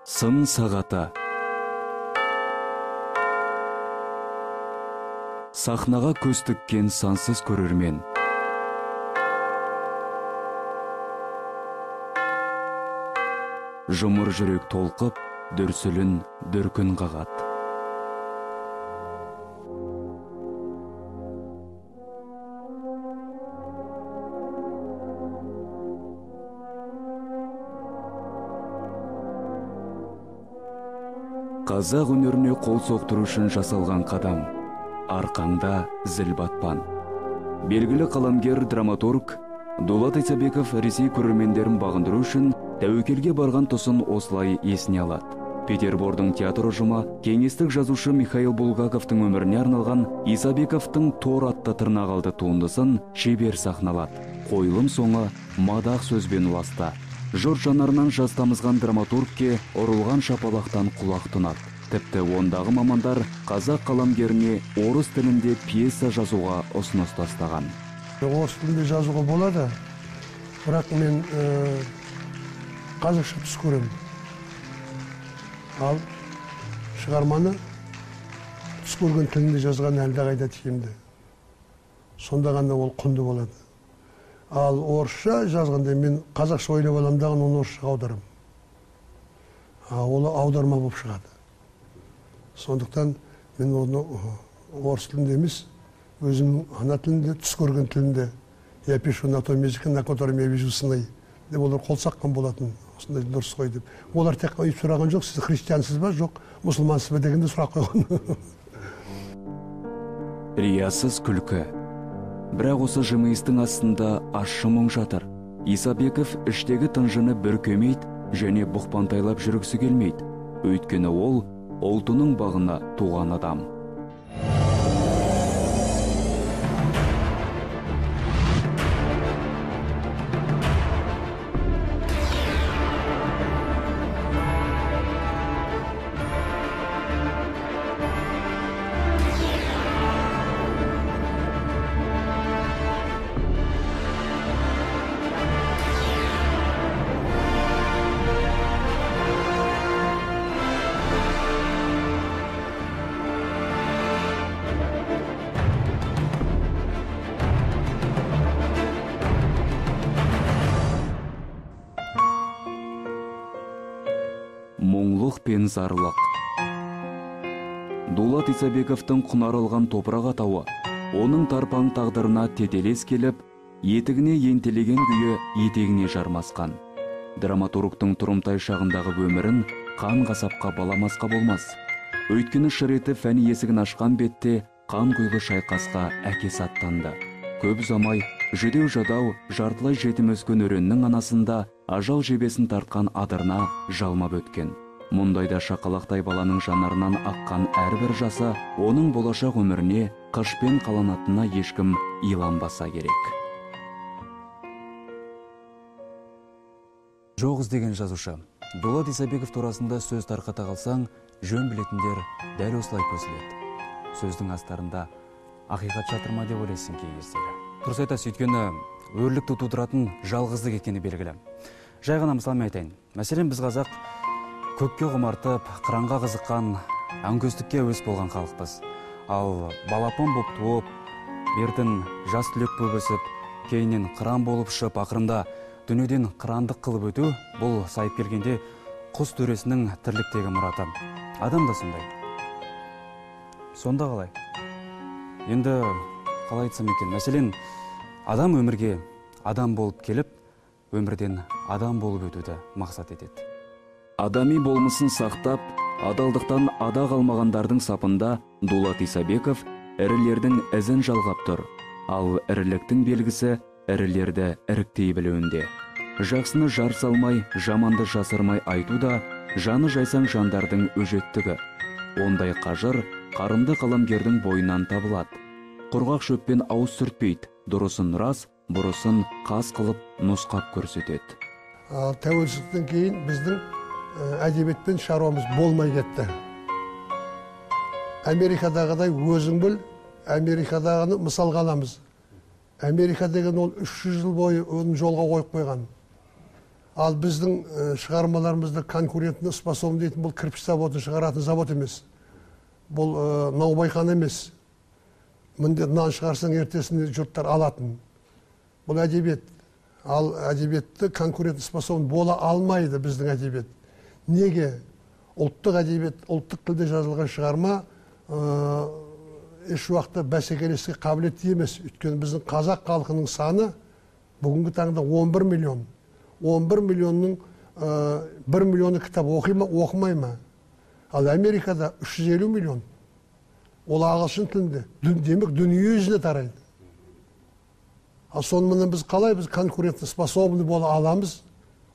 Сын сағаты. Сахнаға көз тіккен сансыз көрермен. Жұмыр жүрек толқып, дүрсілін дүркін қағады. Қазақ өнеріне қол соқтыру үшін жасалған қадам, арқаңда зіл батпан. Белгілі қаламгер, драматург Дулат Исабеков Ресей көрермендерін бағындыру үшін тәуекелге барған тұсын осылай есіне алады. Петербордың театр ұжымы кеңестік жазушы Михаил Булгаковтың өміріне арналған Исабековтың Тор атты тырнақалды туындысын шебер сахналады. Қойылым соңы мадақ сөзбен ұласты. Жұрт жанарынан жас тамызған драматургке ұрылған шапалақтан құлақ тұнады. Тіпті ондағы мамандар қазақ қаламгеріне орыс тілінде пьеса жазуға ұсыныс тастаған. Орыс тілінде жазуға болады, бірақ мен қазақша түс көремін. Ал шығарманы түс көрген тілінде жазған әлдеқайда тиімді. Сонда ғана ол құнды болады. Ал орысша жазғанда мен қазақша ойлап аламын дағы оны орысшаға аударамын. Ол аударма болып шығады. Сондықтан мен оны орыс тілінде емес, өзімнің ана тілінде, түс көрген тілінде я пишу на том языке, на котором я вижу сны деп олар қол соққан болатын. Осындай дұрыс қой деп. Олар тек өйтіп сұраған жоқ, сіз христиансыз ба, жоқ, мұсылмансыз ба дегенде сұрақ қойған. Риясыз күлкі. Бірақ осы жымиыстың астында ащы мұң жатыр. Исабеков іштегі тынжыны бүркемейді және бұқпантайлап жүргісі келмейді. Өйткені ол ұлтының бағына туған адам. Мұңлық пен зарлық. Дулат Исабековтың құнар алған топырақ атауы, оның тарпаң тағдырына тетелес келіп, етігіне ентелеген күйі етегіне жармасқан. Драматургтың тұрымтай шағындағы өмірін қан қасапқа баламасқа болмас. Өйткені шыр етіп фәни есігін ашқан бетте қан құйлы шайқасқа әкесі аттанды. Көп ұзамай, жүдеу-жадау, жартылай жетім өскен өреннің анасында ажал жебесін тартқан адырна жалмап өткен. Мұндайда шақалақтай баланың жанарынан аққан әрбір жасы оның болашақ өміріне қышпен қаланатынына ешкім иланбаса керек. Жоқ іздеген жазушы Дулат Исабеков турасында сөз тарқата қалсаң, жөн білетіндер дәл осылай көсіледі. Сөздің астарында ақиқат жатыр ма деп ойлайсың кей кездері. Дұрыс айтасыз, өйткені өрлікті тудыратын жалғыздық екені белгілі. Жай ғана мысалмен айтайын. Мәселен, біз қазақ көкке құмартып, қыранға қызыққан, әңкөздікке әуес болған халықпыз. Ал балапан болып туып, бертін жас түлек болып өсіп, кейіннен қыран болып ұшып, ақырында дүниеден қырандық қылып өту, бұл сайып келгенде құс төресінің тірліктегі мұраты. Адам да сондай. Сонда қалай? Енді қалай айтсам екен? Мәселен, адам өмірге адам болып келіп, өмірден адам болып өтуді мақсат етеді. Адами болмысын сақтап, адалдықтан ада қалмағандардың сапында Дулат Исабеков ірілердің ізін жалғап тұр. Ал іріліктің белгісі ірілерді іріктей білуінде. Жақсыны жар салмай, жаманды жасырмай айту да жаны жайсаң жандардың өжеттігі. Ондай қажыр қарымды қаламгердің бойынан табылады. Құрғақ шөппен ауыз сүртпейді, дұрысын рас, бұрысын қас қылып нұсқап көрсетеді. Тәуелсіздіктен кейін біздің әдебиетпен шаруамыз болмай кетті. Америкадағыдай өзің біл, Америкадағыны мысалға аламыз. Америка деген ол 300 жыл бойы оны жолға қойып қойған. Ал біздің шығармаларымызды конкурентіне способны дейтін бұл кірпіш заводын шығаратын завод емес. Бұл наубайхана емес. Мінде нан шығарсаң ертесінде жұрттар алатын. Бұл әдебиет. Ал әдебиетті конкурентіне способны бола алмайды біздің әдебиет. Неге? Ұлттық әдебиет, ұлттық тілде жазылған шығарма еш уақытта бәсекелестікке қабілетті емес. Өйткені біздің қазақ халқының саны бүгінгі таңда 11 миллион. 11 миллионның 1 миллионы кітап оқи ма, оқымай ма? Ал Америкада 350 миллион. Ол ағылшын тілінде, демек дүние жүзіне тарайды. Ал сонымен біз қалай біз конкурентті способны бола аламыз?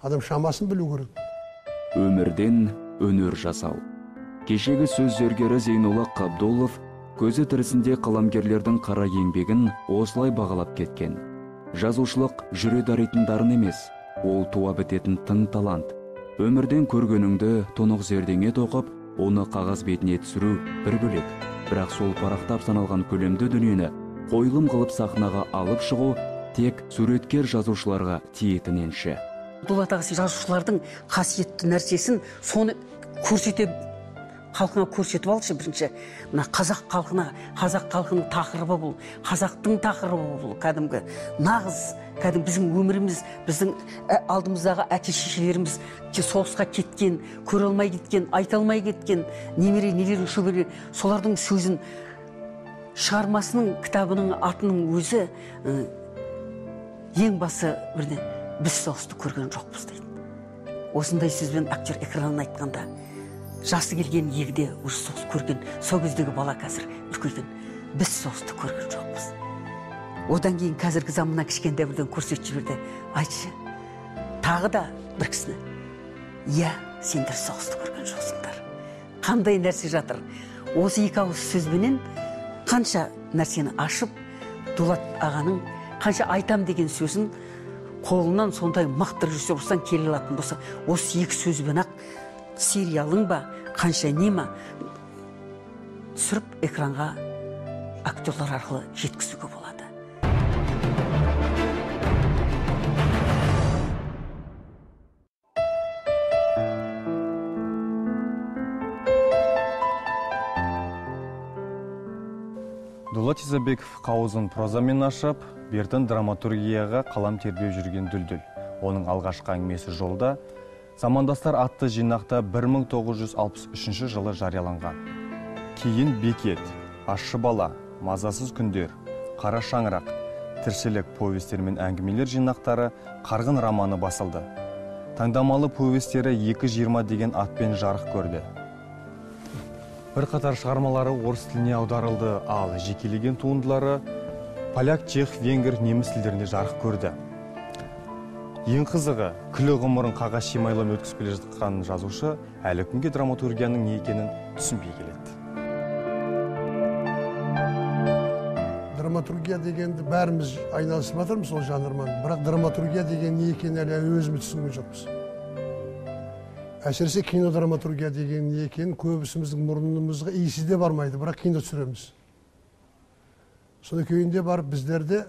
Адам шамасын білу керек. Өмірден өнер жасау. Кешегі сөз зергері Зейнолла Қабдолов көзі тірісінде қаламгерлердің қара еңбегін осылай бағалап кеткен. Жазушылық жүре даритын дарын емес, ол туа бітетін тың талант. Өмірден көргеніңді тұнық зердеңе тоқып, оны қағаз бетіне түсіру бір бөлек. Бірақ сол парақтап саналған көлемді дүниені қойылым қылып сахнаға алып шығу тек суреткер жазушыларға тиетін енші. Дулат аға, жазушылардың қасиетті нәрсесін соны көрсете, халқына көрсетіп алшы бірінші. Мына қазақ халқына, қазақ халқының тақырыбы бұл, қазақтың тақырыбы бұл, кәдімгі нағыз, кәдімгі біздің өміріміз, біздің алдымыздағы әке шешелеріміз соғысқа кеткен, көре алмай кеткен, айта алмай кеткен, немере, нелер, шөбере, солардың сөзін, шығармасының, кітабының атының өзі ең басы бірден біз соғысты көрген жоқпыз дейді. Осындай сөзбен актер экранын айтқанда, жасы келген егде уже соғыс көрген, сол кездегі бала қазір үлкейген, біз соғысты көрген жоқпыз. Одан кейін қазіргі заманнан кішкентай бірден көрсетіп жіберді. Айтшы, тағы да бір кісіні, иә, сендер соғысты көрген жоқсыңдар. Қандай нәрсе жатыр? Осы екі ауыз сөзбенен қанша нәрсені ашып, Дулат ағаның қанша айтам деген сөзін қолынан сондай мықты режиссер болсаң келе алатын болса, осы екі сөзбен ақ сериалың ба, қанша не ма түсіріп экранға актерлар арқылы жеткізуге болады. Дулат Исабеков қауызын прозамен ашып, бертін драматургияға қалам тербеп жүрген дүлдүл. Оның алғашқы әңгімесі жолда «Замандастар» атты жинақта 1963 жылы жарияланған. Кейін «Бекет», «Ащы бала», «Мазасыз күндер», «Қара шаңырақ», «Тіршілік» повестер мен әңгімелер жинақтары, «Қарғын» романы басылды. Таңдамалы повестері 2.20 деген атпен жарық көрді. Бірқатар шығармалары орыс тіліне аударылды, ал жекелеген туындылары поляк, чех, венгр, неміс тілдерінде жарық көрді. Ең қызығы, күлі ғұмырын қағаз шимайлап өткізіп келе жатқан жазушы әлі күнге драматургияның не екенін түсінбей келеді. Драматургия дегенді бәріміз айналысып жатырмыз ол жанрмен, бірақ драматургия деген не екенін әлі өзіміз түсінген жоқпыз. Әсіресе кинодраматургия деген не екенін көбісіміздің мұрнымызға иісі де бармайды, бірақ кино түсіреміз. Соны кейінде барып біздерде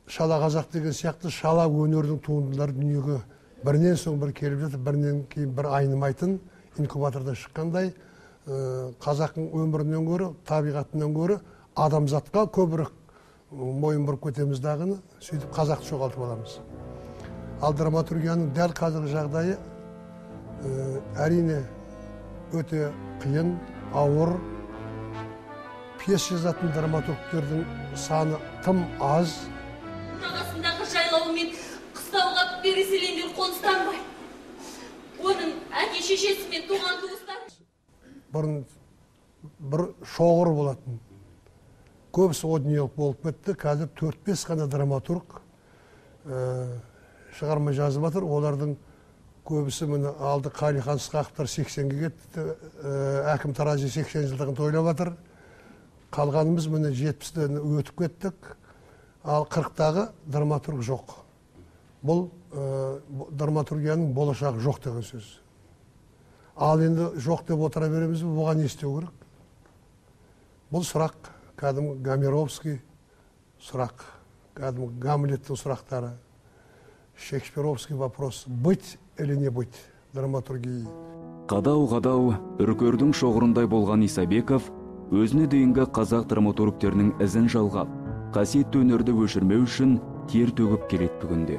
шала қазақ деген сияқты шала өнердің туындылары дүниеге бірінен соң бір келіп жатыр, бірінен кейін бір айнымайтын инкубатордан шыққандай қазақтың өмірінен гөрі, табиғатынан гөрі адамзатқа көбірек мойын бұрып кетеміз дағыны, сөйтіп қазақты жоғалтып аламыз. Ал драматургияның дәл қазіргі жағдайы әрине өте қиын, ауыр. Пьеса жазатын драматургтердің саны тым аз. Жағасындағы жайлауы мен қыстауға переселендер қоныстанбай, оның әке шешесі мен туған туыстары. Бұрын бір шоғыр болатын. Көбісі о дүниелік болып кетті. Қазір 4-5 қана драматург шығарма жазып жатыр. Олардың көбісі міне алды Қалихан Ысқақовтар 80-ге кетті, Әкім Тарази 80 жылдығын тойлап жатыр. Қалғанымыз міне 70-тен өтіп кеттік. Ал 40-тағы драматург жоқ. Бұл драматургияның болашағы жоқ деген сөз. Ал енді жоқ деп отыра береміз бе, бұған не істеу керек? Бұл сұрақ кәдімгі гомеровский сұрақ, кәдімгі Гамлеттің сұрақтары. Шекспировский вопрос: быть или не быть драматургии. Қадау-қадау үркердің шоғырындай болған Исабеков өзіне дейінгі қазақ драматургтерінің ізін жалғап, қасиетті өнерді өшірмеу үшін тер төгіп келеді бүгінде.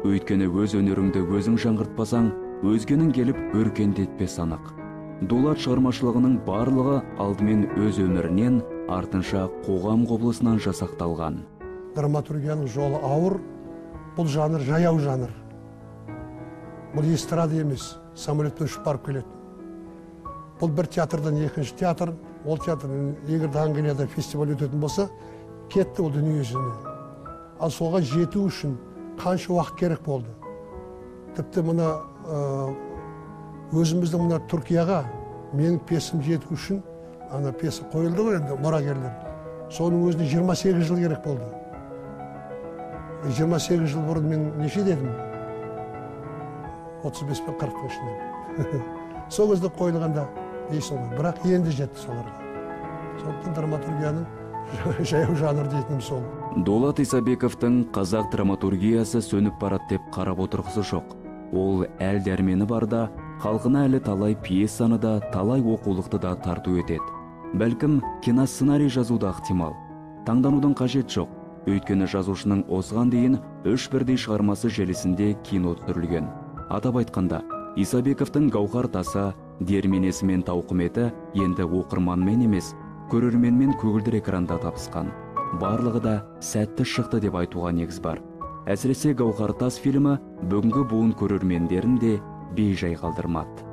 Өйткені өз өнеріңді өзің жаңғыртпасаң, өзгенің келіп өркендетпес анық. Дулат шығармашылығының барлығы алдымен өз өмірінен, артынша қоғам құбылысынан жасақталған. Драматургияның жолы ауыр, бұл жанр жаяу жанр. Бұл эстрада емес, самолетпен ұшып барып келеді. Бұл бір театрдан екінші театр, ол театрдан егер де Англияда фестиваль өтетін болса, кетті ол дүние жүзіне. Ал соған жету үшін қанша уақыт керек болды. Тіпті мына өзіміздің мына Түркияға менің пьесам жету үшін, ана пьеса қойылды ғой енді, мұрагерлер. Соның өзіне 28 жыл керек болды. 28 жыл бұрын мен неше дедім? 35 пен 40-тың ішінде. Сол кезде қойылғанда дейсің ғой, бірақ енді жетті соларға. Сондықтан драматургияның жаяу жанр дейтінім сол. Дулат Исабековтың қазақ драматургиясы сөніп барады деп қарап отырғысы жоқ. Ол әл дәрмені барда халқына әлі талай пьесаны да, талай оқулықты да тарту етеді. Бәлкім киносценарий жазу да ықтимал. Таңданудың қажет жоқ. Өйткені жазушының осыған дейін 3 бірдей шығармасы желісінде кино түсірілген. Атап айтқанда, Исабековтың Гауһар тасы, Дерменесі мен Тауқыметі енді оқырманмен емес, көрерменмен көгілдір экранда табысқан. Барлығы да сәтті шықты деп айтуға негіз бар. Әсіресе Гауһар тас фильмі бүгінгі буын көрермендерін де бейжай қалдырмады.